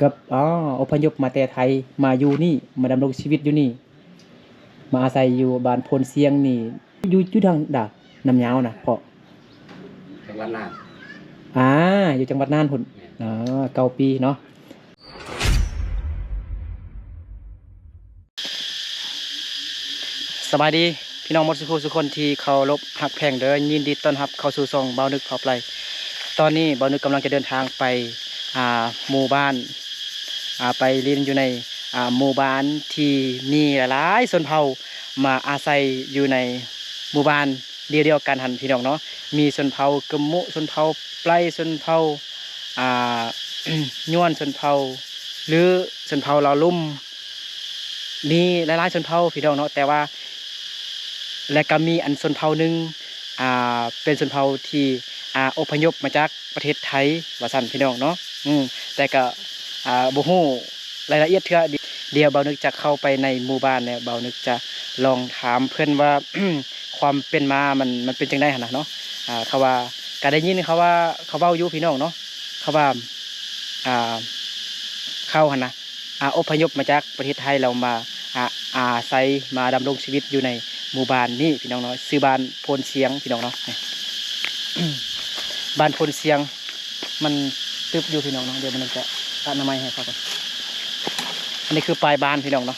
ກັບ ອໍ ອົບພະຍົບມາແຕ່ໄທ ມາຢູ່ນີ້ ມາດຳລົງຊີວິດຢູ່ນີ້ ມາອາໄສຢູ່ບ້ານໂພນຊຽງນີ້ ຢູ່ ຢູ່ທາງດານນ້ຳຍາວນະພໍ່? ຈັງຫວັດນ່ານ. ອາ ຢູ່ຈັງຫວັດນ່ານພຸ້ນ. ແມ່ນ. ອາ ເກົ້າປີເນາະ. ສະບາຍດີພີ່ນ້ອງໝົດສູ່ຜູ້ສູ່ຄົນທີ່ເຄົາລົບຮັກແພງເດີ, ຍິນດີຕ້ອນຮັບເຂົ້າສູ່ຊ່ອງບ່າວນຶກພາໄປ. ຕອນນີ້ບ່າວນຶກກຳລັງຈະເດີນທາງໄປ ອ່າ ໝູ່ບ້ານ ອ່າ ໄປຫຼິ້ນຢູ່ໃນ ອ່າ ໝູ່ບ້ານທີ່ມີຫຼາຍໆຊົນເຜົ່າມາອາໄສຢູ່ໃນໝູ່ບ້ານດຽວໆກັນຫັ້ນ ພີ່ນ້ອງເນາະ. ມີຊົນເຜົ່າກຶມມຸ, ຊົນເຜົ່າໄປ, ຊົນເຜົ່າ ອ່າ ຍວນ, ຊົນເຜົ່າລື, ຊົນເຜົ່າລາວລຸ່ມ, ມີຫຼາຍໆຊົນເຜົ່າພີ່ນ້ອງເນາະ. ແຕ່ວ່າ ແລະກໍມີອັນຊົນເຜົ່າໜຶ່ງ ອ່າ ເປັນຊົນເຜົ່າທີ່ ອ່າ ອົບພະຍົບມາຈາກປະເທດໄທວ່າຊັ້ນພີ່ນ້ອງເນາະ. ອືມ ແຕ່ກໍ ອ່າ ບໍ່ຮູ້ລາຍລະອຽດເທື່ອ. ດ- ດຽວບ່າວນຶກຈະເຂົ້າໄປໃນໝູ່ບ້ານ ແລ້ວບ່າວນຶກຈະລອງຖາມເພິ່ນວ່າ ຄວາມເປັນມາມັນ ມັນເປັນຈັ່ງໃດຫັ້ນນະເນາະ. ອ່າ ເຂົາວ່າ ກໍໄດ້ຍິນເຂົາວ່າ ເຂົາເວົ້າຢູ່ພີ່ນ້ອງເນາະ, ເຂົາວ່າ ອ່າ ເຂົາຫັ້ນນະ ອ່າ ອົບພະຍົບມາຈາກປະເທດໄທ ແລ້ວມາ ອ່າ ອາໄສ ມາດຳລົງຊີວິດຢູ່ໃນໝູ່ບ້ານນີ້ພີ່ນ້ອງເນາະ, ຊື່ບ້ານໂພນຊຽງພີ່ນ້ອງເນາະ. ນີ້ ບ້ານໂພນຊຽງ ມັນຕຶບຢູ່ພີ່ນ້ອງເນາະ, ດຽວມັນຈະອະນາໄມໃຫ້ເຂົາກ່ອນ. ອັນນີ້ຄືປາຍບ້ານພີ່ນ້ອງເນາະ,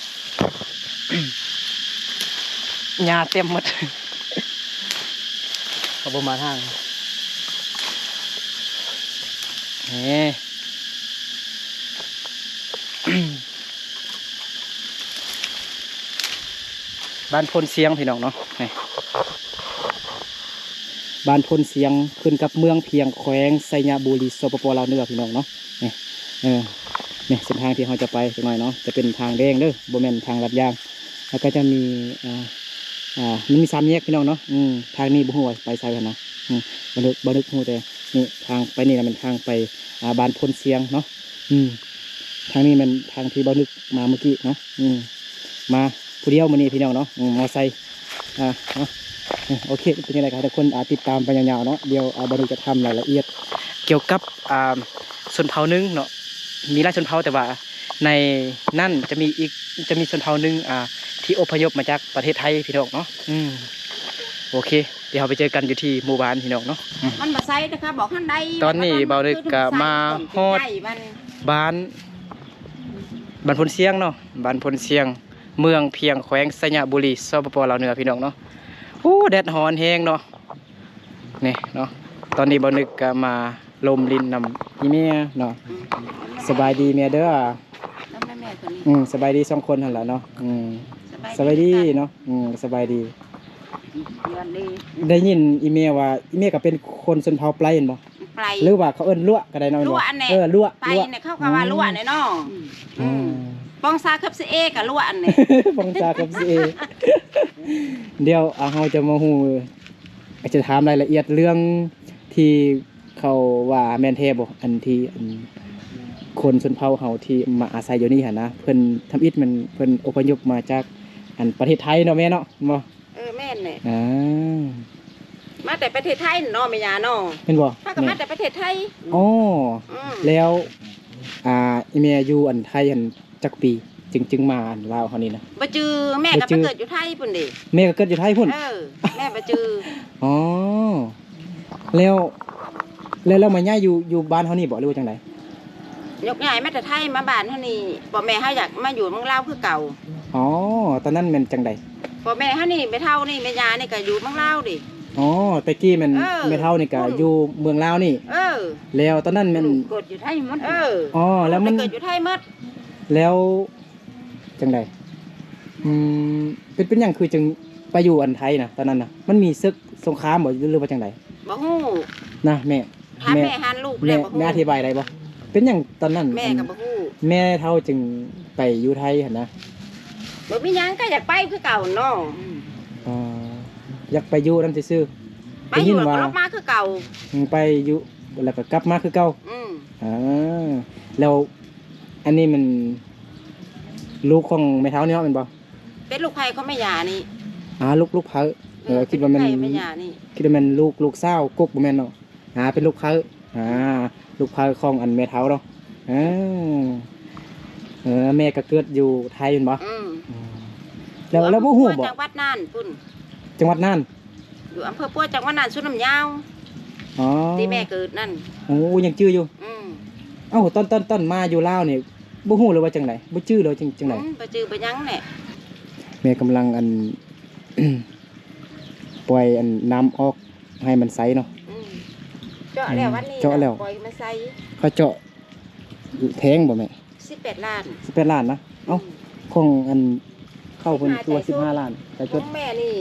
ຫຍ້າເຕັມໝົດ. ເຂົາບໍ່ມາທາງ ນີ້ ບ້ານໂພນຊຽງພີ່ນ້ອງເນາະ. ນີ້ ບ້ານໂພນຊຽງ ຂຶ້ນກັບເມືອງພຽງ ແຂວງໄຊຍະບູລີ ສປປ ລາວເໜືອພີ່ນ້ອງເນາະ. ນີ້ ເອີ ນີ້ເສັ້ນທາງທີ່ເຮົາຈະໄປຈັກໜ້ອຍເນາະ ຈະເປັນທາງແດງເດີ ບໍ່ແມ່ນທາງລາດຢາງ. ແລ້ວກໍຈະມີ ອ່າ ອ່າ ມັນມີສາມແຍກພີ່ນ້ອງເນາະ. ອືມ ທາງນີ້ບໍ່ຮູ້ວ່າໄປໃສຫັ້ນນະ. ອືມ ບໍ່ນຶກ ບໍ່ນຶກຮູ້ແຕ່ນີ້ ທາງໄປນີ້ລະແມ່ນທາງໄປ ອ່າ ບ້ານໂພນຊຽງເນາະ. ອືມ ທາງນີ້ແມ່ນທາງທີ່ບ່າວນຶກມາມື້ກີ້ເນາະ. ອືມ ມາຜູ້ດຽວມື້ນີ້ພີ່ນ້ອງເນາະ. ອືມ ມໍໄຊ ອ່າ ເນາະ. ເອີ ໂອເຄ ເປັນຈັ່ງໃດກໍໃຫ້ທຸກຄົນ ອ່າ ຕິດຕາມໄປຍາວໆເນາະ. ດຽວ ອ່າ ບ່າວນຶກຈະຖາມລາຍລະອຽດກ່ຽວກັບ ອ່າ ຊົນເຜົ່າໜຶ່ງເນາະ, ມີຫຼາຍຊົນເຜົ່າ ແຕ່ວ່າໃນນັ້ນຈະມີອີກ ຈະມີຊົນເຜົ່າໜຶ່ງ ອ່າ ທີ່ອົບພະຍົບມາຈາກປະເທດໄທພີ່ນ້ອງເນາະ. ອືມ ໂອເຄ ດຽວເຮົາໄປເຈີກັນຢູ່ທີ່ໝູ່ບ້ານພີ່ນ້ອງເນາະ. ອືມ ມັນບໍ່ໃສ່ເດີ ເຂົາບອກຫັ້ນໃດ. ຕອນນີ້ບ່າວນຶກກໍມາຮອດບ້ານ ບ້ານໂພນຊຽງເນາະ, ບ້ານໂພນຊຽງ ເມືອງພຽງ ແຂວງໄຊຍະບູລີ ສປປ ລາວເໜືອພີ່ນ້ອງເນາະ. ໂອ້ ແດດຮ້ອນແຮງເນາະ ນີ້ເນາະ. ຕອນນີ້ບ່າວນຶກກໍມາລົມຫຼິ້ນນຳອີ່ແມ່ເນາະ. ອືມ ສະບາຍດີແມ່ເດີ. ນຳແມ່ໆຕົວນີ້ ອືມ ສະບາຍດີສອງຄົນຫັ້ນລະເນາະ. ອືມ ສະບາຍດີ ສະບາຍດີເນາະ. ອືມ ສະບາຍດີ. ໄດ້ຍິນອີ່ແມ່ວ່າ ອີ່ແມ່ກໍເປັນຄົນຊົນເຜົ່າໄປແມ່ນບໍ່? ໄປ ຫຼືວ່າເຂົາເອີ້ນລວກກໍໄດ້ເນາະ. ລວກອັນນີ້ ເອີ ລວກ ໄປ ລວກ ນີ້ເຂົາກໍວ່າລວກນີ້ເນາະ. ອືມ ອືມ ປອງຊາເກີບຊິເອກໍລວກອັນນີ້ ປອງຊາເກີບຊິເອ. ດຽວ ອ່າ ເຮົາຈະມາຮູ້ ອາດຈະຖາມລາຍລະອຽດເລື່ອງທີ່ເຂົາວ່າແມ່ນແທ້ບໍ່ ອັນທີ່ ອັນ ຄົນຊົນເຜົ່າເຮົາທີ່ມາອາໄສຢູ່ນີ້ຫັ້ນນະ ເພິ່ນທຳອິດແມ່ນເພິ່ນອົບພະຍົບມາຈາກ ອັນ ປະເທດໄທເນາະແມ່ເນາະ ແມ່ນບໍ່? ເອີ ແມ່ນແຫຼະ. ອ່າ ມາແຕ່ປະເທດໄທເນາະແມ່ຍ່າເນາະ ແມ່ນບໍ່? ພາກັນມາແຕ່ປະເທດໄທ. ອໍ ອືມ ແລ້ວ ອ່າ ອີ່ແມ່ຢູ່ ອັນ ໄທຫັ້ນ ຈັກປີຈຶ່ງ ຈຶ່ງມາອັນລາວເຮົານີ້ນະ? ບໍ່ຈື່ ແມ່ກໍໄປເກີດຢູ່ໄທພຸ້ນເດ້. ແມ່ກໍເກີດຢູ່ໄທພຸ້ນ? ເອີ ແມ່ບໍ່ຈື່. ອໍ ແລ້ວ ແລ້ວ ແລ້ວມາຍ້າຍຢູ່ ຢູ່ບ້ານເຮົານີ້ບໍ່ ຫຼືວ່າຈັ່ງໃດ? ຍົກຍ້າຍມາແຕ່ໄທມາບ້ານເຮົານີ້ ພໍ່ແມ່ເຮົາຢາກມາຢູ່ເມືອງລາວຄືເກົ່າ. ອໍ ຕອນນັ້ນແມ່ນຈັ່ງໃດ? ພໍ່ແມ່ເຮົານີ້ ແມ່ເຖົ້ານີ້ ແມ່ຍ່ານີ້ກໍຢູ່ເມືອງລາວເດ້. ອໍ ແຕ່ກີ້ແມ່ນ ເອີ ແມ່ເຖົ້ານີ້ກໍ ເອີ ຢູ່ເມືອງລາວນີ້. ເອີ ແລ້ວຕອນນັ້ນແມ່ນ ເກີດຢູ່ໄທໝົດ. ເອີ ອໍ ແລ້ວມັນ ເກີດຢູ່ໄທໝົດ. ແລ້ວ ຈັ່ງໃດ? ອືມ ເປັນ ເປັນຫຍັງຄືຈຶ່ງໄປຢູ່ອັນໄທນະ ຕອນນັ້ນນະ? ມັນມີເສິກສົງຄາມບໍ່ ຫຼືວ່າຈັ່ງໃດ? ບໍ່ຮູ້ນະແມ່. ຖາມແມ່ ແມ່ຫັ້ນ ລູກແລ້ວບໍ່ຮູ້. ແມ່ອະທິບາຍໄດ້ບໍ່? ເປັນຫຍັງຕອນນັ້ນ? ແມ່ກໍບໍ່ຮູ້. ແມ່ເຖົ້າຈຶ່ງໄປຢູ່ໄທຫັ້ນນະ? ບໍ່ມີຫຍັງ ກໍຢາກໄປຄືເກົ່າເນາະ. ອໍ ຢາກໄປຢູ່ນຳຊື່ໆ. ໄປຢູ່ ໄດ້ຍິນວ່າ ແລ້ວກໍກັບມາຄືເກົ່າ. ອືມ ໄປຢູ່ ແລ້ວກໍກັບມາຄືເກົ່າ. ອືມ ອ່າ ແລ້ວ ອັນນີ້ມັນລູກຂອງແມ່ເຖົ້ານີ້ເນາະ ແມ່ນບໍ່? ເປັນລູກໃຜຂອງແມ່ຍ່ານີ້. ອ່າ ລູກ ລູກໃຜ? ເອີ ເອີ ຄິດວ່າແມ່ນ ລູກໃຜແມ່ຍ່ານີ້. ຄິດວ່າແມ່ນລູກ ລູກສາວກົກ ບໍ່ແມ່ນເນາະ. ອ່າ ເປັນລູກໃຜ? ອ່າ ລູກໃຜຂອງອັນແມ່ເຖົ້າເນາະ. ເອີ ເອີ ແມ່ກໍເກີດຢູ່ໄທແມ່ນບໍ່? ອືມ ອືມ ແລ້ວ ຢູ່ ແລ້ວບໍ່ຮູ້ບໍ່? ຈັງຫວັດນ່ານພຸ້ນ ຈັງຫວັດນ່ານ ຢູ່ອຳເພີປົວ ຈັງຫວັດນ່ານ ສຸນນ້ຳຍາວ. ອໍ ທີ່ແມ່ເກີດນັ້ນ. ໂອ້ ຍັງຈື່ຢູ່. ອືມ ເອົ້າ ຕອນ ຕອນ ຕອນມາຢູ່ລາວນີ້ ບໍ່ຮູ້ເລີຍວ່າຈັ່ງໃດ? ບໍ່ຈື່ເລີຍ ຈັ່ງ ຈັ່ງໃດ? ອືມ ບໍ່ຈື່ບໍ່ຫຍັງແຫຼະ. ແມ່ກຳລັງ ອັນ ປ່ອຍ ອັນ ນ້ຳອອກໃຫ້ມັນໃສເນາະ. ອືມ ເຈາະແລ້ວ ອືມ ວັນນີ້ ເຈາະແລ້ວ ປ່ອຍມັນໃສ. ເຂົາເຈາະແພງບໍ່ແມ່? ສິບແປດລ້ານ. ສິບແປດລ້ານນະ? ເອົ້າ ອືມ ຂອງອັນເຂົາເພິ່ນຕົວສິບຫ້າລ້ານ ຂອງແມ່ນີ້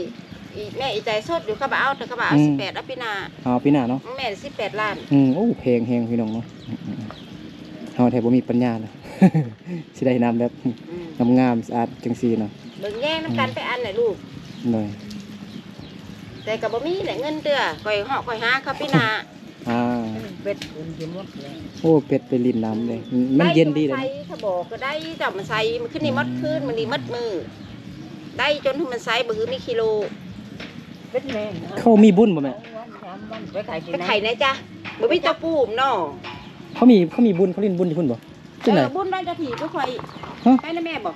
ອີ ແມ່ອີໃຈສົດຢູ່ ເຂົາບໍ່ເອົາ ແຕ່ເຂົາວ່າເອົາ ອືມ ສິບແປດ ເອົາປີໜ້າ. ເອົາປີໜ້າເນາະ. ຂອງແມ່ສິບແປດລ້ານ. ອືມ ໂອ້ ແພງແຮງພີ່ນ້ອງເນາະ. ອືມໆໆ ເຮົາແທ້ບໍ່ມີປັນຍາເນາະ ຊິໄດ້ນ້ຳແບບ ອືມ ງາມໆ ສະອາດຈັ່ງຊີ້ເນາະ. ເບິ່ງແຍງນຳກັນ ອືມ ໄປອັນແຫຼະລູກ. ໂດຍ ແຕ່ກໍບໍ່ມີແຫຼະເງິນເທື່ອ ຂ້ອຍເຫາະຂ້ອຍຫາເຂົາປີໜ້າ. ອ່າ ເປັດມັນຊິໝົດແລ້ວ. ໂອ້ ເປັດໄປຫຼິ້ນນ້ຳເດ້ ອືມ ມັນເຢັນດີເດ້. ໄດ້ ຖ້າບໍ່ກໍໄດ້ ເຈົ້າມາໃສ່ ມື້ຄືນນີ້ໝົດຄືນ ອືມ ມື້ນີ້ໝົດມື້ ໄດ້ຈົນໃຫ້ມັນໃສ່ ບໍ່ຄືມີຂີ້ໂລ. ເປັດແມ່ນ ເຂົາມີບຸນບໍ່ແມ່? ໄປໄຂ່ ໄປໄຂ່ແດ່ຈ້າ ບໍ່ມີຕົວປູມເນາະ. ເຂົາມີ ເຂົາມີບຸນ ເຂົາຫຼິ້ນບຸນຢູ່ພຸ້ນບໍ່? ຈັ່ງໃດ? ເອີ ບຸນໄດ້ກະຖີ່ຄືຂ້ອຍ. ຮະ? ໄປນຳແມ່ບໍ່?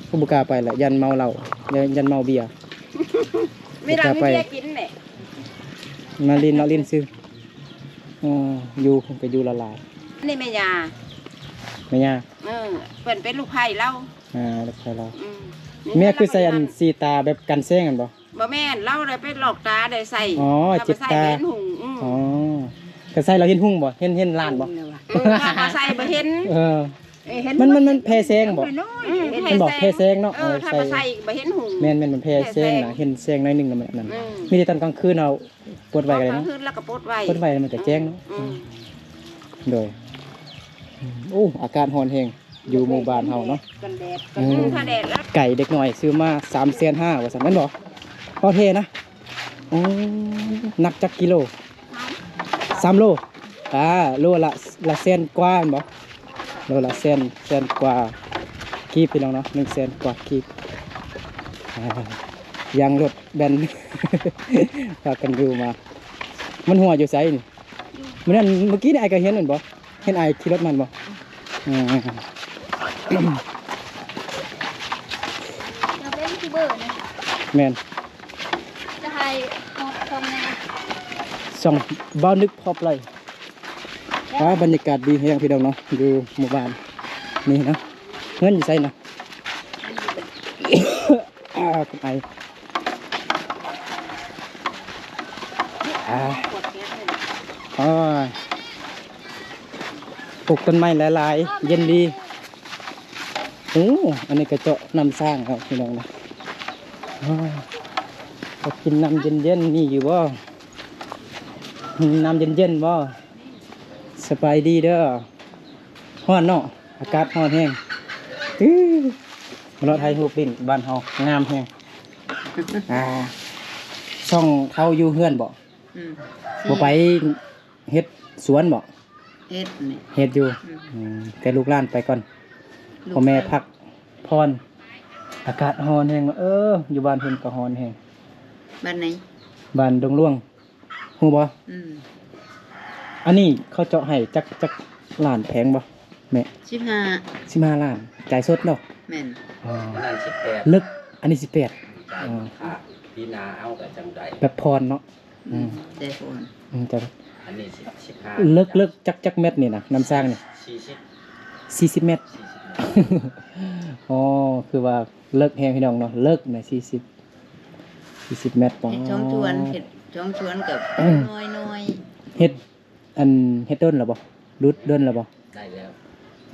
ກໍບໍ່ກ້າໄປລະ ຢ້ານເມົາເຫຼົ້າ ຢ້ານ ຢ້ານເມົາເບຍ. ມີເຫຼົ້າມີເບຍກິນແຫຼະ ມາຫຼິ້ນເນາະ ຫຼິ້ນຊື່. ເອີ ຢູ່ ເພິ່ນກໍຢູ່ລາວໆ. ນີ້ແມ່ຍ່າ ແມ່ຍ່າ. ເອີ ເພິ່ນເປັນລູກໃພ້ລາວ. ອ່າ ລູກໃພ້ລາວ. ອືມ ແມ່ຄືໃສ່ອັນສີຕາແບບກັນແສງຫັ້ນບໍ່? ບໍ່ແມ່ນ ລາວໄດ້ໄປລອກຕາໄດ້ໃສ່. ອໍ ເຈັບຕາ ເຫັນຫຸ່ງ. ອືມ ອໍ ກໍໃສ່ແລ້ວເຫັນຫຸ່ງບໍ່? ເຫັນ ເຫັນລ້ານບໍ່? ເອີ ຖ້າບໍ່ໃສ່ບໍ່ເຫັນ. ເອີ ເອີ ເຫັນ ມັນ ມັນ ມັນແຜ່ແສງບໍ່? ອືມ ເຫັນບໍ່? ແຜ່ແສງເນາະ. ເອີ ເອີ ໃສ່ ຖ້າບໍ່ໃສ່ບໍ່ເຫັນຫຸ່ງ. ແມ່ນໆ ມັນແຜ່ແສງນະ ແຜ່ແສງ ເຫັນແສງໜ້ອຍໜຶ່ງນະ ມັນນັ້ນ. ອືມ ມີແຕ່ຕອນກາງຄືນເຮົາປົດໄວ້ກໍໄດ້ເນາະ. ຕອນກາງຄືນລາວກໍປົດໄວ້ ປົດໄວ້ມັນກໍແຈ້ງເນາະ. ອືມ ອືມ ໂດຍ. ໂອ້ ອາກາດຮ້ອນແຮງ. ຢູ່ໝູ່ບ້ານເຮົາເນາະ. ກັນແດດ ອືມ ກັນ ອືມ ຖ້າແດດແລ້ວ ໄກ່ເດັກນ້ອຍຊື້ມາສາມແສນຫ້າ ວ່າຊັ້ນ ແມ່ນບໍ່? ພໍແທ້ນະ. ໂອ້ ໜັກຈັກກິໂລ? ສາມໂລ. ອ່າ ໂລລະ ລະແສນກວ່າແມ່ນບໍ່? ໂລລະແສນ ແສນກວ່າກີບ ພີ່ນ້ອງເນາະ ໜຶ່ງແສນກວ່າກີບ. ອ່າ ຢາງລົດແບນ ພາກັນຢູ່ມາ. ມັນຮົ່ວຢູ່ໃສນີ້? ມື້ນັ້ນ ມື້ກີ້ນີ້ອ້າຍກໍເຫັນແມ່ນບໍ່? ເຫັນອ້າຍຂີ່ລົດມາແມ່ນບໍ່? ອືມ ເຈົ້າເປັນຢູທູບເບີນະ? ແມ່ນ. ຈະໃຫ້ອອກຊ່ອງແນ່ ຊ່ອງບ່າວນຶກພອບໄລ. ອ່າ ບັນຍາກາດດີແຮງພີ່ນ້ອງເນາະ ຢູ່ໝູ່ບ້ານນີ້ເນາະ. ເຮືອນຢູ່ໃສນະ? ອ່າ ຄົນໄອ ອ່າ ໂອ້ຍ ປູກຕົ້ນໄມ້ຫຼາຍໆ ເຢັນດີ. ໂອ້ ອັນນີ້ກະເຈາະນ້ຳສ້າງເນາະພີ່ນ້ອງເນາະ. ໂອ້ຍ ຢາກກິນນ້ຳເຢັນໆ ມີຢູ່ບໍ່? ນ້ຳເຢັນໆ ບໍ່? ສະບາຍດີເດີ. ຮ້ອນເນາະ ອາກາດຮ້ອນແຮງ. ມາເລາະຖ່າຍຮູບຫຼິ້ນ ບ້ານເຮົາງາມແຮງ. ອ່າ ຊ່ອງເຮົາຢູ່ເຮືອນບໍ່? ອືມ ບໍ່ໄປເຮັດສວນບໍ່? ເຮັດນີ້ ເຮັດຢູ່. ອືມ ອືມ ແຕ່ລູກຫຼານໄປກ່ອນ. ພໍ່ແມ່ພັກຜ່ອນ. ອາກາດຮ້ອນແຮງເນາະ. ເອີ ຢູ່ບ້ານເພິ່ນກໍຮ້ອນແຮງ. ບ້ານໃດ? ບ້ານດົງຫຼວງ. ຮູ້ບໍ່? ອືມ ອັນນີ້ເຂົາເຈາະໃຫ້ຈັກ ຈັກລ້ານ ແພງບໍ່ແມ່? ສິບຫ້າ ສິບຫ້າລ້ານ ຈ່າຍສົດເນາະ? ແມ່ນ. ອໍ ອັນນັ້ນສິບແປດ ເລິກ ອັນນີ້ສິບແປດ. ຈ່າຍ ອໍ ຄ່າປີໜ້າເອົາກໍຈັ່ງໄດ້ ແບບຜ່ອນເນາະ. ອືມ ອືມ ຈ່າຍຜ່ອນ. ອືມ ຈ້າຍ ອັນນີ້ສິບ ສິບຫ້າ ເລິກ ເລິກຈັກ ຈັກແມັດນີ້ນະ ນ້ຳສ້າງນີ້? ສີ່ສິບ ສີ່ສິບແມັດ. ສີ່ສິບແມັດ. ອໍ ຄືວ່າເລິກແຮງພີ່ນ້ອງເນາະ ເລິກນະ ສີ່ສິບ ສີ່ສິບແມັດ. ເຮັດສອງສວນ ປາດ ເຮັດສອງສວນກໍ ອືມ ນ້ອຍໆ ເຮັດ ອັນ ເຮັດດົນແລ້ວບໍ່? ຫຼຸດດົນແລ້ວບໍ່? ໄດ້ແລ້ວ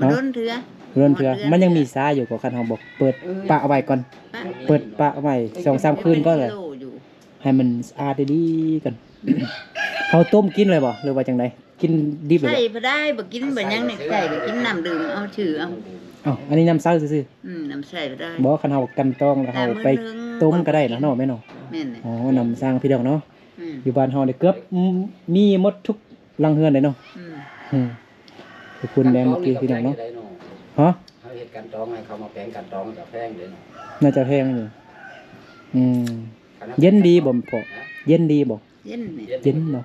ບໍ່ດົນເທື່ອ ບໍ່ດົນເທື່ອ. ບໍ່ຮອດເດືອນ ມັນຍັງມີຊາຢູ່ກໍ ຄັນເຮົາບໍ່ເປີດ ເອີ ປະໄວ້ກ່ອນ ປະ ເປີດປະໄວ້ສອງສາມຄືນກ່ອນແຫຼະ ໃຫ້ມັນສະອາດດີໆກ່ອນ. ເຮົາຕົ້ມກິນເລີຍບໍ່ ຫຼືວ່າຈັ່ງໃດ? ກິນດິບເລີຍບໍ່? ໃສ່ບໍ່ໄດ້ ບໍ່ກິນບໍ່ຫຍັງນີ້ ໃສ່ກໍກິນນ້ຳດື່ມເອົາ ຊື່ເອົາ. ເອົ້າ ອັນນີ້ນ້ຳໃສຊື່ໆ. ອືມ ນ້ຳໃສບໍ່ໄດ້. ບໍ່ ຄັນເຮົາກັ່ນຕອງແລ້ວເຮົາໄປຕົ້ມກໍໄດ້ນະເນາະແມ່ເນາະ. ແມ່ນແຫຼະ. ອໍ ນ້ຳສ້າງພີ່ນ້ອງເນາະ. ອືມ ຢູ່ບ້ານເຮົານີ້ເກືອບ ອືມ ມີໝົດທຸກຫຼັງເຮືອນເດ້ເນາະ. ອືມ ອືມ ຂອບຄຸນແດ່ເມື່ອກີ້ພີ່ນ້ອງເນາະ. ຮະ? ເຮົາເຮັດກັ່ນຕອງໃຫ້ເຂົາມາແປງກັ່ນຕອງກໍແພງເດ້ເນາະ. ໜ້າຈະແພງຢູ່. ອືມ ເຢັນດີບໍ່ພໍ່? ເຢັນດີບໍ່? ເຢັນແຫຼະ ເຢັນເນາະ.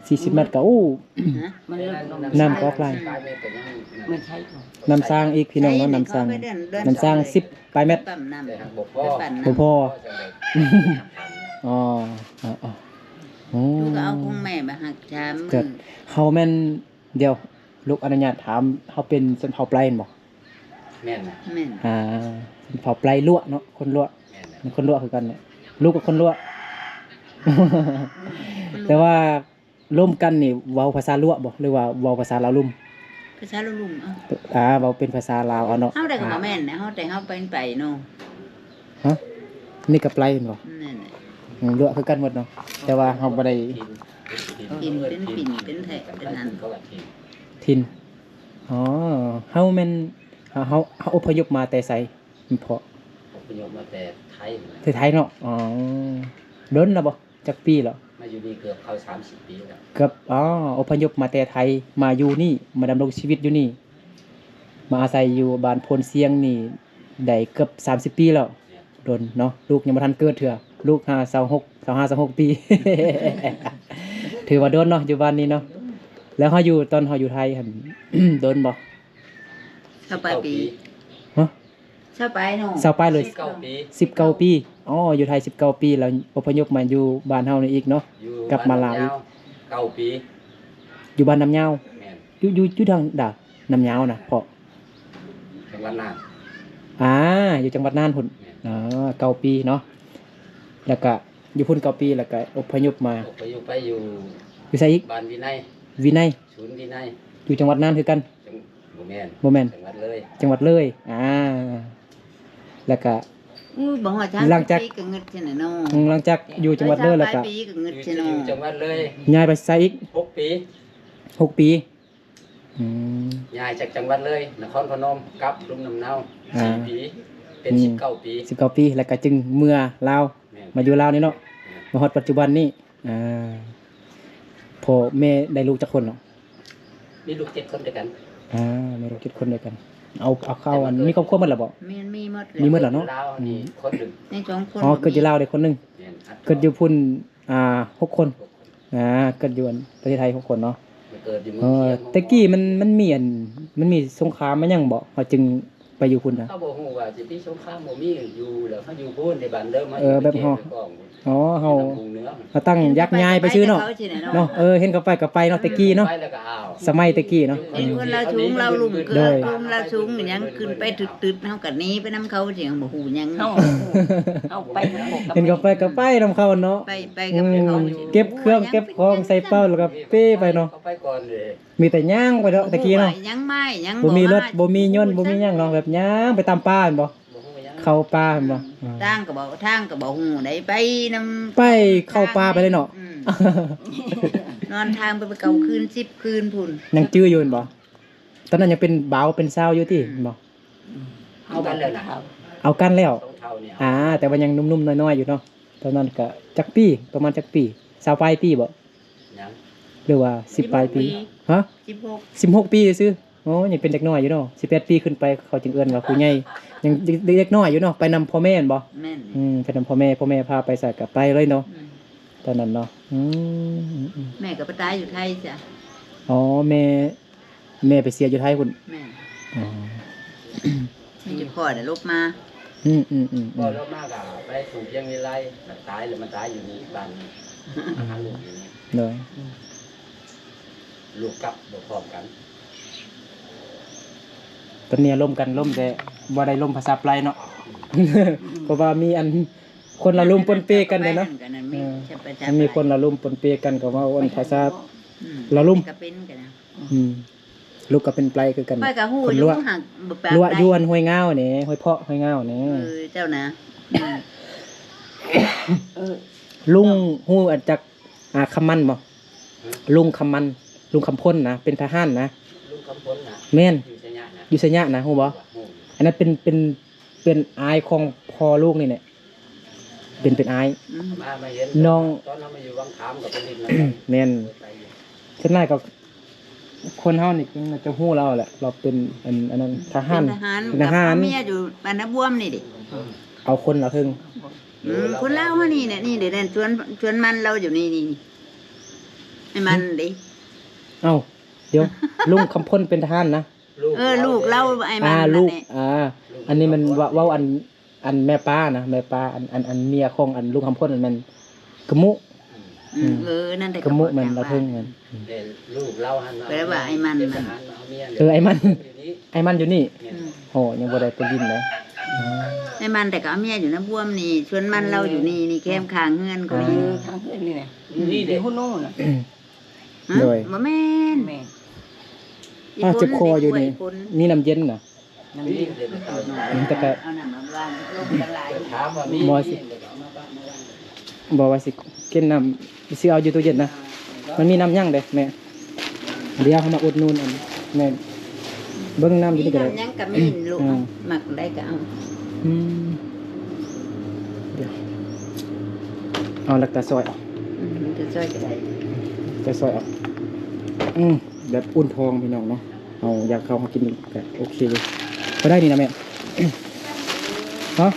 ສີ່ສິບແມັດກໍ ໂອ້ ຮະ? ມັນເລິກລົງ ນ້ຳກໍອອກຫຼາຍ ມັນໃຊ້ ນ້ຳສ້າງອີກ ພີ່ນ້ອງເນາະ ນ້ຳສ້າງ ນ້ຳສ້າງສິບປາຍແມັດ ປ້ຳນ້ຳ ໄປປັ່ນນ້ຳ ບໍ່ພໍ ອໍ ອໍ ໂອ້ ລູກກໍເອົາຂອງແມ່ມາຮັກສາມມື້ ເຮົາແມ່ນ ດຽວ ລູກອະນຸຍາດຖາມ ເຮົາເປັນຊົນເຜົ່າໄປແມ່ນບໍ່? ແມ່ນນະ ແມ່ນ ອ່າ ເຜົ່າໄປລວກເນາະ ຄົນລວກ ແມ່ນນະ ຄົນລວກຄືກັນແຫຼະ ລູກກໍຄົນລວກ ແຕ່ວ່າລົມກັນນີ້ເວົ້າພາສາລວກບໍ່ ຫຼືວ່າເວົ້າພາສາລາວລຸ່ມ? ພາສາລາວລຸ່ມ ເອົ້າ ອ່າ ເວົ້າເປັນພາສາລາວເອົາເນາະ ເຮົາໄດ້ກໍບໍ່ແມ່ນນະ ເຮົາແຕ່ເຮົາເປັນໄປເນາະ ຮະ? ນີ້ກໍໄປແມ່ນບໍ່? ແມ່ນແຫຼະ ອືມ ລວກຄືກັນໝົດເນາະ ແຕ່ວ່າເຮົາບໍ່ໄດ້ ຖິ່ນ ເປັນຖິ່ນ ເປັນແທ້ ເປັນຫັ້ນ ຖິ່ນ ອໍ ເຮົາແມ່ນ ເຮົາ ເຮົາ ເຮົາອົບພະຍົບມາແຕ່ໃສ? ເພາະ ອົບພະຍົບມາແຕ່ໄທ ແຕ່ໄທເນາະ ອໍ ດົນແລ້ວບໍ່? ຈັກປີແລ້ວ? ມາຢູ່ນີ້ເກືອບເຂົ້າສາມສິບປີແລ້ວ ເກືອບ ອໍ ອົບພະຍົບມາແຕ່ໄທ ມາຢູ່ນີ້ ມາດຳລົງຊີວິດຢູ່ນີ້ ມາອາໄສຢູ່ບ້ານໂພນຊຽງນີ້ໄດ້ເກືອບສາມສິບປີແລ້ວ ແມ່ນ ດົນເນາະ ລູກຍັງບໍ່ທັນເກີດເທື່ອ ລູກຫາ ຊາວຫົກ ຊາວຫ້າ ຊາວຫົກປີ ຖືວ່າດົນເນາະ ຢູ່ບ້ານນີ້ເນາະ ແລ້ວເຮົາຢູ່ ຕອນເຮົາຢູ່ໄທຫັ້ນ ດົນບໍ່? ຊາວປາຍປີ ຮະ? ຊາວປາຍເນາະ ຊາວປາຍເລີຍ ສິບເກົ້າປີ ສິບເກົ້າປີ ອໍ ຢູ່ໄທສິບເກົ້າປີ ແລ້ວອົບພະຍົບມາຢູ່ບ້ານເຮົານີ້ອີກເນາະ ຢູ່ ກັບມາລາວອີກ ບ້ນນ້ຳຍາວເກົ້າປີ ຢູ່ບ້ານນ້ຳຍາວ ແມ່ນ ຢູ່ ຢູ່ ຢູ່ທາງໃດ ນ້ຳຍາວນະ ເພາະ ຈັງຫວັດນ່ານ ອ່າ ຢູ່ຈັງຫວັດນ່ານພຸ້ນ ແມ່ນ ເກົ້າປີເນາະ ແລ້ວກະຢູ່ພຸ້ນເກົ້າປີ ແລ້ວກະອົບພະຍົບມາ ອົບພະຍົບໄປຢູ່ ຢູ່ໃສອີກ? ບ້ານວິໄນ ວິໄນ ສູນວິໄນ ຢູ່ຈັງຫວັດນ່ານຄືກັນ? ຈັງ ບໍ່ແມ່ນ ບໍ່ແມ່ນ ຈັງຫວັດເລີຍ ຈັງຫວັດເລີຍ ອ່າ ແລ້ວກະ ອູ້ ບໍ່ຮອດສາມສິບປີກໍງຶດຊັ້ນນະເນາະ ອືມ ຫຼັງຈາກຢູ່ຈັງຫວັດເລີຍແລ້ວກະ ຢູ່ຈັງຫວັດເລີຍ ຍ້າຍໄປໃສອີກ? ຫົກປີ ຫົກປີ ອືມ ຍ້າຍຈາກຈັງຫວັດເລີຍ ນະຄອນພະນົມ ກັບລຸ່ມນ້ຳເນົາ ອ່າ ສີ່ປີ ເປັນ ອືມ ສິບເກົ້າປີ ສິບເກົ້າປີ ແລ້ວກະຈຶ່ງເມືອລາວ ແມ່ນ ມາຢູ່ລາວນີ້ເນາະ ແມ່ນ ມາຮອດປັດຈຸບັນນີ້ ອ່າ ພໍ່ແມ່ໄດ້ລູກຈັກຄົນເນາະ? ມີລູກເຈັດຄົນດ້ວຍກັນ ອ່າ ມີລູກເຈັດຄົນດ້ວຍກັນ ເອົາ ເອົາເຂົ້າ ມີຄອບຄົວໝົດແລ້ວບໍ່? ແມ່ນ ມີໝົດ ມີໝົດແລ້ວເນາະ ອືມ ຄົນໜຶ່ງ ຍັງສອງຄົນ ອໍ ເກີດຢູ່ລາວໄດ້ຄົນໜຶ່ງ ແມ່ນ ເກີດຢູ່ພຸ້ນ ອ່າ ຫົກຄົນ ອ່າ ເກີດຢູ່ອັນປະເທດໄທຫົກຄົນເນາະ ເກີດຢູ່ເມືອງຊຽງ ແຕ່ກີ້ມັນ ມັນມີອັນ ມັນມີສົງຄາມມາຫຍັງບໍ່ ເຮົາຈຶ່ງ ໄປຢູ່ພຸ້ນນະ ເຮົາບໍ່ຮູ້ວ່າຊິມີສົງຄາມບໍ່ມີ ຢູ່ແລ້ວເຮົາຢູ່ພຸ້ນໃນບ້ານເດີມ ເອີ ແບບເຮົາ ອໍ ເຮົາ ເຮົາຕັ້ງຢາກຍ້າຍໄປຊື່ເນາະ ເນາະ ເອີ ເຫັນເຂົາໄປກໍໄປເນາະ ແຕ່ກີ້ເນາະ ສະໄໝແຕ່ກີ້ເນາະ ເປັນຄົນລາວສູງລາວລຸ່ມ ເກີດພູມລາວສູງຫຍັງ ຂຶ້ນໄປຕຶດໆ ເຮົາກໍໜີໄປນຳເຂົາ ຊິບໍ່ຮູ້ຫຍັງ ເຮົາ ເຮົາໄປ ເຫັນເຂົາໄປກໍໄປນຳເຂົາເນາະ ໄປ ໄປກັບເຂົາ ເກັບເຄື່ອງເກັບຂອງໃສ່ເປົາແລ້ວກໍເປ້ໄປເນາະ ເຂົາໄປກ່ອນເດ້ ມີແຕ່ຍ່າງໄປເນາະ ແຕ່ກີ້ເນາະ ຍັງມາ ຍັງ ບໍ່ມີລົດ ບໍ່ມີຍົນ ບໍ່ມີຫຍັງເນາະ ແບບຍ່າງໄປຕາມປ່າແມ່ນບໍ່? ບໍ່ຮູ້ຫຍັງ ເຂົ້າປ່າແມ່ນບໍ່? ອືມ ທາງກໍບໍ່ ທາງກໍບໍ່ຮູ້ໃດ ໄປນຳ ໄປເຂົ້າປ່າໄປເລີຍເນາະ ອືມ ນອນທາງໄປ ໄປເກົ້າຄືນ ສິບຄືນພຸ້ນ ຍັງຈື່ຢູ່ແມ່ນບໍ່? ຕອນນັ້ນຍັງເປັນບ່າວເປັນສາວຢູ່ຕິ ອືມ ແມ່ນບໍ່? ເອົາກັນແລ້ວນະ ເອົາກັນແລ້ວ ສອງເຖົ້ານີ້ ອ່າ ແຕ່ວ່າຍັງໜຸ່ມໆນ້ອຍໆຢູ່ເນາະ ຕອນນັ້ນກະຈັກປີ ປະມານຈັກປີ ຊາວປາຍປີບໍ່? ຍັງ ຫຼືວ່າສິບປາຍປີ ສິບຫົກປີ ຮະ ສິບຫົກ ສິບຫົກປີຊື່ໆ ໂອ້ ຍັງເປັນເດັກນ້ອຍຢູ່ເນາະ ສິບແປດປີຂຶ້ນໄປເຂົາຈຶ່ງເອີ້ນວ່າຜູ້ໃຫຍ່ ຍັງເດັກນ້ອຍຢູ່ເນາະ ໄປນຳພໍ່ແມ່ແມ່ນບໍ່? ແມ່ນ ອືມ ໄປນຳພໍ່ແມ່ ພໍ່ແມ່ພາໄປໃສກໍໄປເລີຍເນາະ ອືມ ຕອນນັ້ນເນາະ ອືມ ແມ່ກໍໄປຕາຍຢູ່ໄທຊະ ອໍ ແມ່ ແມ່ໄປເສຍຢູ່ໄທພຸ້ນ ແມ່ນ ອໍ ມີແຕ່ພໍ່ນະຫຼົບມາ ອືມໆໆໆ ພໍ່ຫຼົບມາກໍໄປສູ່ພຽງວິໄລ ຕາຍແລ້ວມາຕາຍຢູ່ນີ້ ບ້ານນີ້ ອືມ ຫາລູກຢູ່ນີ້ ໂດຍ ອືມ ລູກກັບບໍ່ພ້ອມກັນ ຕອນນີ້ລົມກັນ ລົມແຕ່ບໍ່ໄດ້ລົມພາສາໄປເນາະ ອືມ ເພາະວ່າມີອັນ ຄົນລາວລຸ່ມປົນເປກັນເດ້ເນາະ ເອີ ມັນມີຄົນລາວລຸ່ມປົນເປກັນ ກໍເວົ້າອັນພາສາ ອືມ ລາວລຸ່ມ ກໍເປັນກັນນະ ອືມ ລູກກໍເປັນໄປຄືກັນ ຂ້ອຍກໍຮູ້ຢູ່ ຄົນລວກ ຫາກບໍ່ປານໃດ ລວກຢູ່ອັນຫ້ວຍງາວນີ້ ຫ້ວຍເພາະ ຫ້ວຍງາວນີ້ ເອີ ເຈົ້ານະ ອືມ ເອີ ລຸງຮູ້ອັນຈັກ ອ່າ ຄຳມັນບໍ່? ຮະ? ລຸງຄຳມັນ ລຸງຄຳພົນນະ ເປັນທະຫານນະ ລຸງຄຳພົນນະ ແມ່ນ ຢູ່ໄຊຍະນະ ຢູ່ໄຊຍະນະ ຮູ້ບໍ່? ຮູ້ ອັນນັ້ນເປັນ ເປັນ ເປັນອ້າຍຂອງພໍ່ລູກນີ້ແຫຼະ ເປັນ ເປັນອ້າຍ ອືມ ມາ ມາເຫັນ ນ້ອງ ຕອນເຮົາມາຢູ່ວັງຂາມກໍໄປຫຼິ້ນນຳ ແມ່ນ ສ່ວນຫຼາຍກໍ ຄົນເຮົານີ້ໜ້າຈະຮູ້ລາວແຫຼະ ລາວເປັນອັນ ອັນນັ້ນ ທະຫານ ເປັນທະຫານ ເປັນທະຫານ ກັບເມຍຢູ່ບ້ານນາບວມນີ້ເດ້ ເອົາຄົນລາວເທິງ ອືມ ຄົນລາວເຮົານີ້ແຫຼະ ນີ້ເດ້ ສວນ ສວນມັນລາວຢູ່ນີ້ ນີ້ ນີ້ ອ້າຍມັນເດ້. ເອົ້າ ດຽວ ລຸງຄຳພົນເປັນທະຫານນະ? ເອີ ລູກລາວ ອ້າຍມັນ ອ່າ ລູກ ນັ້ນແຫຼະ. ອ່າ ອັນນີ້ມັນເວົ້າ ເວົ້າອັນ ອັນແມ່ປ້ານະ ແມ່ປ້າ ອັນ ອັນ ອັນເມຍຂອງອັນລຸງຄຳພົນນັ້ນແມ່ນກະມຸ. ອືມ ອືມ ເອີ ນັ້ນແຫຼະ ກະມຸແມ່ນລາວເທິງແມ່ນ. ອືມ ແຕ່ລູກລາວຫັ້ນ ແປວ່າອ້າຍມັນ ເປັນທະຫານ ເອົາເມຍ ເອີ ອ້າຍມັນ ອ້າຍມັນຢູ່ນີ້. ແມ່ນ ໂອ້ ຍັງບໍ່ໄດ້ໄປຫຼິ້ນເລີຍ. ອືມ ອ້າຍມັນແຕ່ກໍເອົາເມຍຢູ່ນະບວມນີ້ ສວນມັນລາວຢູ່ນີ້ ນີ້ແຄມຂ້າງເຮືອນກໍມີ. ເອີ ຂ້າງເຮືອນນີ້ແຫຼະ ນີ້ເດ້ ຢູ່ຫົວໂນນນະ. ຮະ ໂດຍ ບໍ່ແມ່ນ ແມ່ນ ອີ່ ອ້າວ ເຈັບຄໍຢູ່ນີ້ ອີ່ຝົນ ມີນ້ຳເຢັນນະ? ນ້ຳເຢັນ ອືມ ແຕ່ກໍ ເອົານ້ຳມາວາງລົງກັນຫຼາຍ ຖາມວ່າມີ ບໍ່ຊິ ບໍ່ວ່າຊິກິນນ້ຳ ຊິເອົາຢູ່ຕູ້ເຢັນນະ. ມັນມີນ້ຳຫຍັງເດ້ແມ່? ດຽວເຮົາມາອຸດໜູນອັນ ແມ່ນ ເບິ່ງນ້ຳຢູ່ນີ້ກໍໄດ້ ມີນ້ຳຫຍັງກໍມີລູກ. ອືມ ມັກໄດ້ກໍເອົາ. ອືມ ດຽວ ເອົາ ແລ້ວກໍຊອຍເອົາ. ອືມ ແລ້ວກໍຊອຍກໍໄດ້ ແລ້ວກໍຊອຍເອົາ. ອືມ ແບບອຸ່ນທ້ອງພີ່ນ້ອງເນາະ ເຮົາຢາກເຂົ້າເຮົາກິນກໍໂອເຄຢູ່. ເທົ່າໃດນີ້ນະແມ່? ຮະ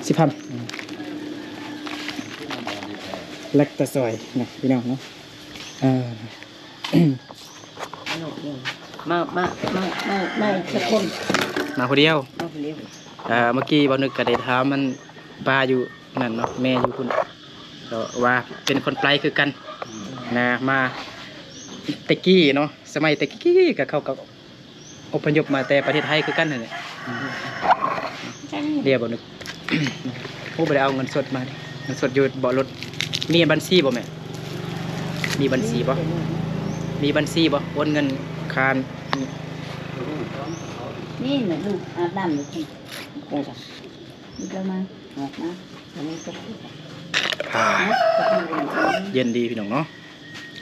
ສິບພັນ. ອືມ ແລັກຕາຊອຍນະພີ່ນ້ອງເນາະ. ເອີ ມາ ມາ ມາ ມາ ມາອີກສັກຄົນ? ມາຜູ້ດຽວ ມາຜູ້ດຽວ. ເອີ ເມື່ອກີ້ບ່າວນຶກກໍໄດ້ຖາມມັນປ້າຢູ່ນັ້ນເນາະ ແມ່ຢູ່ພຸ້ນ ກໍວ່າເປັນຄົນໄປຄືກັນ ອືມ ນະ ມາແຕ່ກີ້ເນາະ ສະໄໝແຕ່ກີ້ກໍເຂົາກໍ ອົບພະຍົບມາແຕ່ປະເທດໄທຄືກັນຫັ້ນແຫຼະ. ອືມ ດຽວບໍ່ນຶກ ໂອ້ ບໍ່ໄດ້ເອົາເງິນສົດມາ ເງິນສົດຢູ່ເບາະລົດ. ມີບັນຊີບໍ່ແມ່? ມີບັນຊີບໍ່? ມີບັນຊີບໍ່? ໂອນເງິນຄ່າ ນີ້ນະ ລູກອາບນ້ຳຢູ່ພຸ້ນ ເດີ ລູກເຈົ້າມາ ອອກມາ ອັນນີ້ກໍ ອ່າ ເຢັນດີພີ່ນ້ອງເນາະ.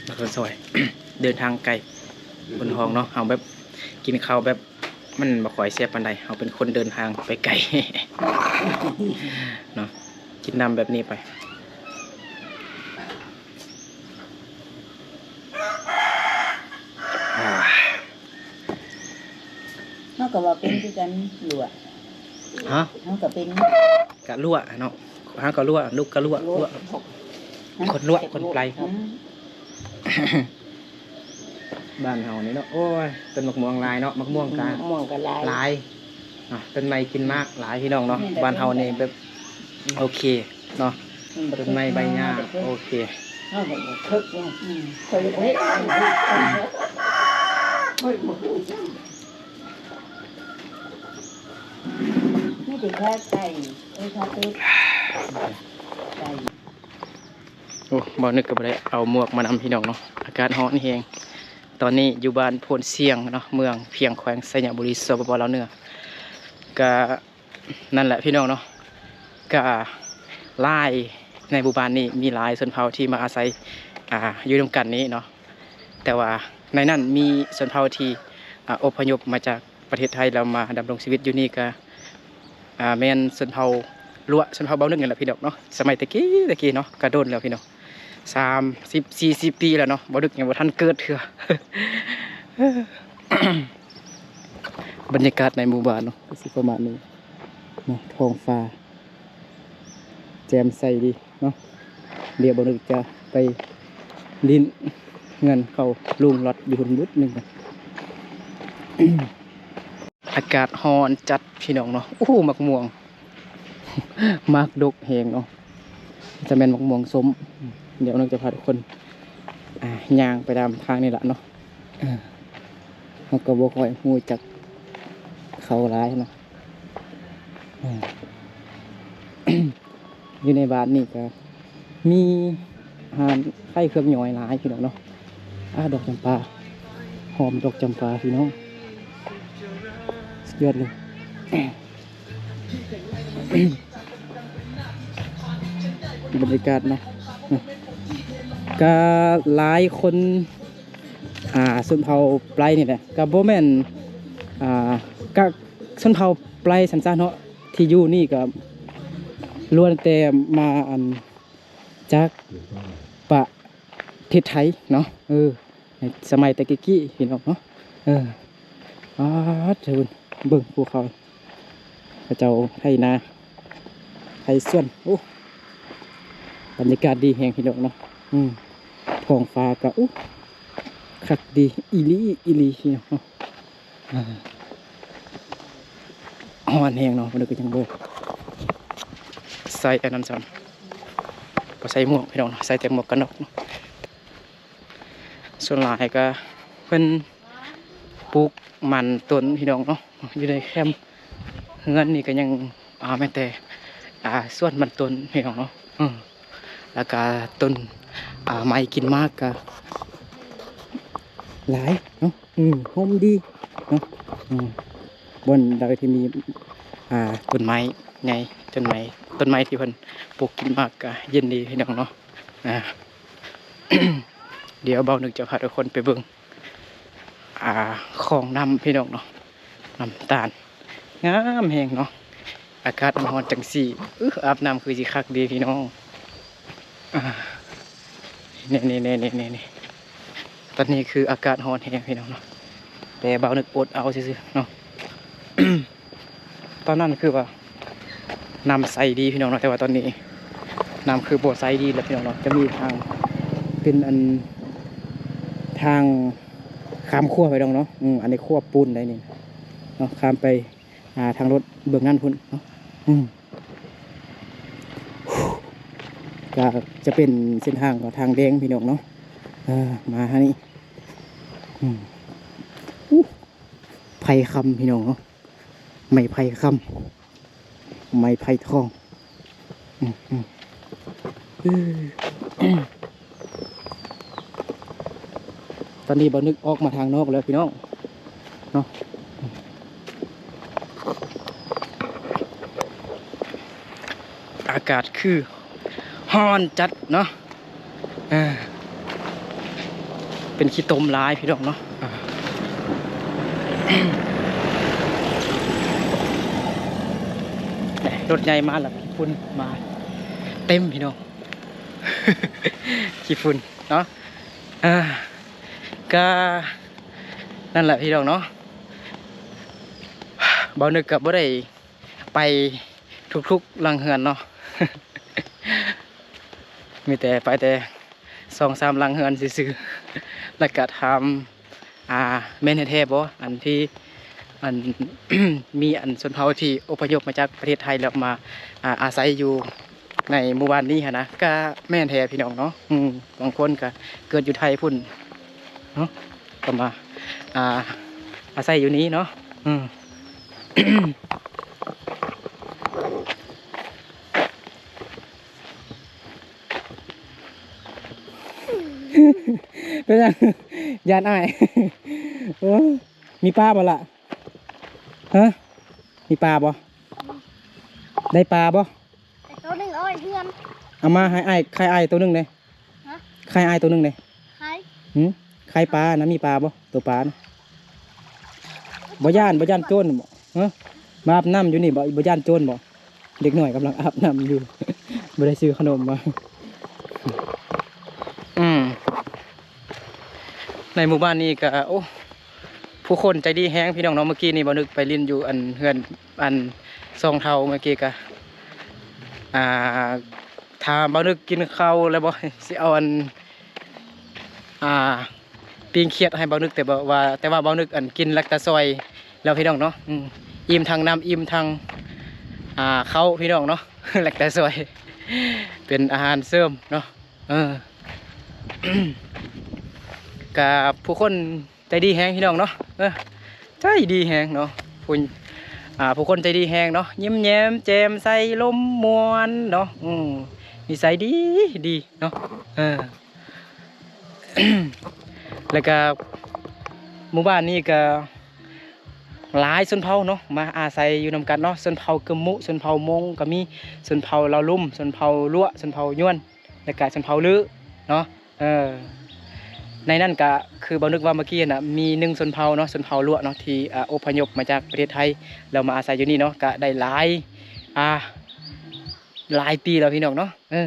ແລ້ວກໍຊອຍ ເດີນທາງໄກ ຄົນຫ້ອງເນາະ ເຮົາແບບກິນເຂົ້າແບບ ມັນບໍ່ຄ່ອຍແຊບປານໃດ ເຮົາເປັນຄົນເດີນທາງໄປໄກເນາະ ກິນນ້ຳແບບນີ້ໄປ. ເຮົາກໍເວົ້າເປັນຄືກັນ ຫຼວະ ຮະ ເຮົາກໍເປັນ ກະຫຼວະເນາະ ເຮົາກໍຫຼວະ ລູກກະຫຼວະ ຫຼວະ ຫຼວະ ຄົນຫຼວະ ຄົນໄປ ອືມ ບ້ານເຮົານີ້ເນາະ ໂອ້ຍ ຕົ້ນໝາກມ່ວງຫຼາຍເນາະ ໝາກມ່ວງກະ ໝາກມ່ວງກະຫຼາຍ ຫຼາຍເນາະ ຕົ້ນໄມ້ກິນໝາກຫຼາຍພີ່ນ້ອງເນາະ ແມ່ນແຫຼະ ບ້ານເຮົານີ້ແບບ ໂອເຄເນາະ ອືມ ຕົ້ນໄມ້ໃບຫຍ້າ ໂອເຄ ເຮົາກໍບໍ່ເຖິກເນາະ ອືມ ເຄີຍເຮັດ ເຄີຍບໍ່ຮູ້ຈັກ ມີແຕ່ຂາໄກ່ ເອີ ຂາເປັດ ໄກ່. ໂອ້ ບ່າວນຶກກໍບໍ່ໄດ້ເອົາໝວກມານຳພີ່ນ້ອງເນາະ ອາກາດຮ້ອນແຮງ. ຕອນນີ້ຢູ່ບ້ານໂພນຊຽງເນາະ ເມືອງພຽງ ແຂວງໄຊຍະບູລີ ສປປ ລາວເໜືອ. ກະນັ້ນແຫຼະພີ່ນ້ອງເນາະ ກະຫຼາຍ ໃນໝູ່ບ້ານນີ້ມີຫຼາຍຊົນເຜົ່າທີ່ມາອາໄສ ອ່າ ຢູ່ນຳກັນນີ້ເນາະ ແຕ່ວ່າໃນນັ້ນມີຊົນເຜົ່າທີ່ ອ່າ ອົບພະຍົບມາຈາກ ປະເທດໄທ ແລ້ວມາດຳລົງຊີວິດຢູ່ນີ້ກະ ອ່າ ແມ່ນຊົນເຜົ່າຫຼວະ ຊົນເຜົ່າເບົານຶກນີ້ແຫຼະພີ່ນ້ອງເນາະ. ສະໄໝແຕ່ກີ້ແຕ່ກີ້ເນາະ ກະດົນແລ້ວພີ່ນ້ອງ ສາມສິບສີ່ສິບປີແລ້ວເນາະ ເບົານຶກຍັງບໍ່ທັນເກີດເທື່ອ. ບັນຍາກາດໃນໝູ່ບ້ານເນາະ ກໍຊິປະມານນີ້ເນາະ ທ້ອງຟ້າແຈ່ມໃສດີ. ເນາະ ດຽວເບົານຶກຈະໄປຫຼິ້ນເຮືອນເຂົາລຸງລັອດຢູ່ພຸ້ນບຸດໜຶ່ງກ່ອນ. ອາກາດຮ້ອນຈັດພີ່ນ້ອງເນາະ. ໂອ້ ໝາກມ່ວງ ໝາກດົກແຮງເນາະ ຈະແມ່ນໝາກມ່ວງສົ້ມ. ດຽວເຮົາຈະພາທຸກຄົນ ອ່າ ຍ່າງໄປຕາມທາງນີ້ລະເນາະ. ເອີ ເຮົາກໍບໍ່ຄ່ອຍຮູ້ຈັກເຂົາຫຼາຍເນາະ. ເອີ ຢູ່ໃນບ້ານນີ້ກໍມີຮ້ານຂາຍເຄື່ອງຍ່ອຍຫຼາຍພີ່ນ້ອງເນາະ. ອາ ດອກຈຳປາ ຫອມດອກຈຳປາພີ່ນ້ອງ ສຸດຍອດເລີຍ. ບັນຍາກາດເນາະ ກະຫຼາຍຄົນ ອ່າ ຊົນເຜົ່າໄປຣນີ້ແຫຼະ ກະບໍ່ແມ່ນ ອ່າ ກະຊົນເຜົ່າໄປຣຊັ້ນຊະເນາະ ທີ່ຢູ່ນີ້ກະລ້ວນແຕ່ມາ ອັນ ຈາກປະເທດໄທເນາະ. ເອີ ໃນສະໄໝແຕ່ກີ້ໆ ພີ່ນ້ອງເນາະ. ເອີ ອາ ເບິ່ງ ເບິ່ງພູເຂົາ ເຂົາເຈົ້າໄຖນາ ໄຖສວນ. ໂອ້ ບັນຍາກາດດີແຮງພີ່ນ້ອງເນາະ. ອືມ ທ້ອງຟ້າກໍ ອຸ ຄັກດີອີ່ຫຼີອີ່ຫຼີເນາະ. ອາ ຮ້ອນແຮງເນາະ ເພິ່ນກໍຍັງບໍ່ໃສ່ອັນນັ້ນຊ້ຳ ບໍ່ໃສ່ໝວກພີ່ນ້ອງເນາະ ໃສ່ແຕ່ໝວກກັນນັອກເນາະ. ສ່ວນຫຼາຍກໍເພິ່ນປູກມັນຕົ້ນພີ່ນ້ອງເນາະ ຢູ່ໃນແຄມເຮືອນນີ້ກໍຍັງ ອ່າ ແມ່ນແຕ່ ອ່າ ສວນມັນຕົ້ນພີ່ນ້ອງເນາະ. ເອີ ແລ້ວກະຕົ້ນ ອ່າ ໄມ້ກິນໝາກກະຫຼາຍເນາະ. ອືມ ຮົ່ມດີເນາະ. ອືມ ບ່ອນໃດທີ່ມີ ອ່າ ຕົ້ນໄມ້ໃຫຍ່ ຕົ້ນໄມ້ ຕົ້ນໄມ້ທີ່ເພິ່ນປູກກິນໝາກກະເຢັນດີພີ່ນ້ອງເນາະ. ອ່າ ດຽວບ່າວນຶກຈະພາທຸກຄົນໄປເບິ່ງ ອ່າ ຂອງນ້ຳພີ່ນ້ອງເນາະ ນ້ຳຕານ ງາມແຮງເນາະ. ອາກາດຮ້ອນໆ ຈັ່ງຊີ້ ອາບນ້ຳຄືຊິຄັກເດພີ່ນ້ອງ. ອ່າ ນີ້ໆ ຕອນນີ້ຄືອາກາດຮ້ອນແຮງພີ່ນ້ອງເນາະ ແຕ່ບ່າວນຶກອົດເອົາຊື່ໆເນາະ. ຕອນນັ້ນຄືວ່ານ້ຳໃສດີພີ່ນ້ອງເນາະ ແຕ່ວ່າຕອນນີ້ນ້ຳຄືບໍ່ໃສດີແລ້ວພີ່ນ້ອງເນາະ. ຈະມີທາງ ເປັນອັນ ທາງຂ້າມຂົວພີ່ນ້ອງເນາະ. ອືມ ອັນນີ້ຂົວປູນໄດ໋ນີ້ເນາະ ຂ້າມໄປ ອ່າ ທາງລົດເບື້ອງນັ້ນພຸ້ນເນາະ. ອືມ ກໍຈະເປັນເສັ້ນທາງ ກໍທາງແດງພີ່ນ້ອງເນາະ. ເອີ ມາທາງນີ້ ອືມ ອຸ ໄຜ່ຄຳພີ່ນ້ອງເນາະ ໄມ້ໄຜ່ຄຳ ໄມ້ໄຜ່ທອງ. ອືມ ອືມ ອືມ ຕອນນີ້ບ່າວນຶກອອກມາທາງນອກແລ້ວພີ່ນ້ອງເນາະ. ອາກາດຄືຮ້ອນຈັດເນາະ. ເອີ ເປັນຂີ້ຕົມຫຼາຍພີ່ນ້ອງເນາະ. ເອີ ລົດໃຫຍ່ມາແລ້ວ ຝຸ່ນມາເຕັມພີ່ນ້ອງ ຂີ້ຝຸ່ນເນາະ. ເອີ ກະນັ້ນແຫຼະພີ່ນ້ອງເນາະ ບ່າວນຶກກໍບໍ່ໄດ້ ໄປທຸກໆຫຼັງເຮືອນເນາະ ມີແຕ່ໄປແຕ່ສອງສາມຫຼັງເຮືອນຊື່ໆ ແລ້ວກະຖາມ ອ່າ ແມ່ນແທ້ໆບໍ່ ອັນທີ່ ອັນ ມີອັນຊົນເຜົ່າທີ່ອົບພະຍົບມາຈາກປະເທດໄທ ແລ້ວມາ ອ່າ ອາໄສຢູ່ໃນໝູ່ບ້ານນີ້ຫັ້ນນະ. ກະແມ່ນແທ້ພີ່ນ້ອງເນາະ ອືມ ບາງຄົນກະເກີດຢູ່ໄທພຸ້ນເນາະ ກໍມາ ອ່າ ອາໄສຢູ່ນີ້ເນາະ. ອືມ ເປັນຫຍັງ? ຢ້ານອ້າຍ. ໂອ້ ມີປາບໍ່ລະ? ຮະ? ມີປາບໍ່? ໄດ້ປາບໍ່? ໄດ້ໂຕໜຶ່ງ ເອົາໄວ້ເຮືອນ. ເອົາມາໃຫ້ອ້າຍ ໄຂ່ອ້າຍໂຕໜຶ່ງເດ້. ຮະ? ໄຂ່ອ້າຍໂຕໜຶ່ງເດ້. ໄຂ່? ຫື? ໄຂ່ປານະ ມີປາບໍ່? ໂຕປານະ. ບໍ່ຢ້ານ ບໍ່ຢ້ານໂຈນບໍ? ຮະ? ມາອາບນ້ຳຢູ່ນີ້ບໍ? ບໍ່ຢ້ານໂຈນບໍ? ເດັກນ້ອຍກຳລັງອາບນ້ຳຢູ່ ບໍ່ໄດ້ຊື້ຂະໜົມມາ. ອືມ ໃນໝູ່ບ້ານນີ້ກະ ໂອ້ ຜູ້ຄົນໃຈດີແຮງພີ່ນ້ອງເນາະ. ເມື່ອກີ້ນີ້ບ່າວນຶກໄປຫຼິ້ນຢູ່ອັນເຮືອນ ອັນສອງເຖົ້າ ເມື່ອກີ້ກະ ອ່າ ຖາມບ່າວນຶກກິນເຂົ້າແລ້ວບໍ່ ຊິເອົາອັນ ອ່າ ປີ້ງຄຽດໃຫ້ບ່າວນຶກ ແຕ່ວ່າ ແຕ່ວ່າບ່າວນຶກອັນກິນແລັກຕາຊອຍແລ້ວພີ່ນ້ອງເນາະ. ອືມ ອີ່ມທັງນ້ຳ ອີ່ມທັງ ອ່າ ເຂົ້າພີ່ນ້ອງເນາະ ແລັກຕາຊອຍ ເປັນອາຫານເສີມເນາະ. ເອີ ກະຜູ້ຄົນໃຈດີແຮງພີ່ນ້ອງເນາະ. ເອີ ໃຈດີແຮງເນາະ ຜູ້ ອ່າ ຜູ້ຄົນໃຈດີແຮງເນາະ ຍິ້ມແຍ້ມແຈ່ມໃສ ລົມມ່ວນເນາະ. ອືມ ນິໄສດີ ດີເນາະ. ເອີ ແລ້ວກະໝູ່ບ້ານນີ້ກະຫຼາຍຊົນເຜົ່າເນາະ ມາອາໄສຢູ່ນຳກັນເນາະ. ຊົນເຜົ່າກຶມມຸ ຊົນເຜົ່າມົ້ງກໍມີ ຊົນເຜົ່າລາວລຸ່ມ ຊົນເຜົ່າຫຼວະ ຊົນເຜົ່າຍວນ ແລ້ວກະຊົນເຜົ່າລືເນາະ. ເອີ ໃນນັ້ນກະຄືບ່າວນຶກວ່າເມື່ອກີ້ຫັ້ນນະ ມີໜຶ່ງຊົນເຜົ່າເນາະ ຊົນເຜົ່າຫຼວະເນາະ ທີ່ ອາ ອົບພະຍົບມາຈາກປະເທດໄທ ແລ້ວມາອາໄສຢູ່ນີ້ເນາະ ກະໄດ້ຫຼາຍ ອາ ຫຼາຍປີແລ້ວພີ່ນ້ອງເນາະ. ເອີ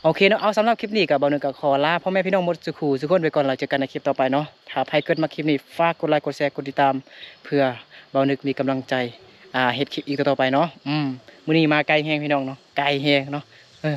ໂອເຄເນາະ ເອົາ ສຳລັບຄລິບນີ້ກະບ່າວນຶກກະຂໍລາພໍ່ແມ່ພີ່ນ້ອງໝົດສູ່ຄູ່ສູ່ຄົນໄປກ່ອນ ແລ້ວເຈີກັນໃນຄລິບຕໍ່ໄປເນາະ. ຖ້າໃຜເກີດມັກຄລິບນີ້ ຝາກກົດໄລກົດແຊກົດຕິດຕາມ ເພື່ອບ່າວນຶກມີກຳລັງໃຈ ອາ ເຮັດຄລິບອີກຕໍ່ໆໄປເນາະ. ອືມ ມື້ນີ້ມາໄກແຮງພີ່ນ້ອງເນາະ ໄກແຮງເນາະ. ເອີ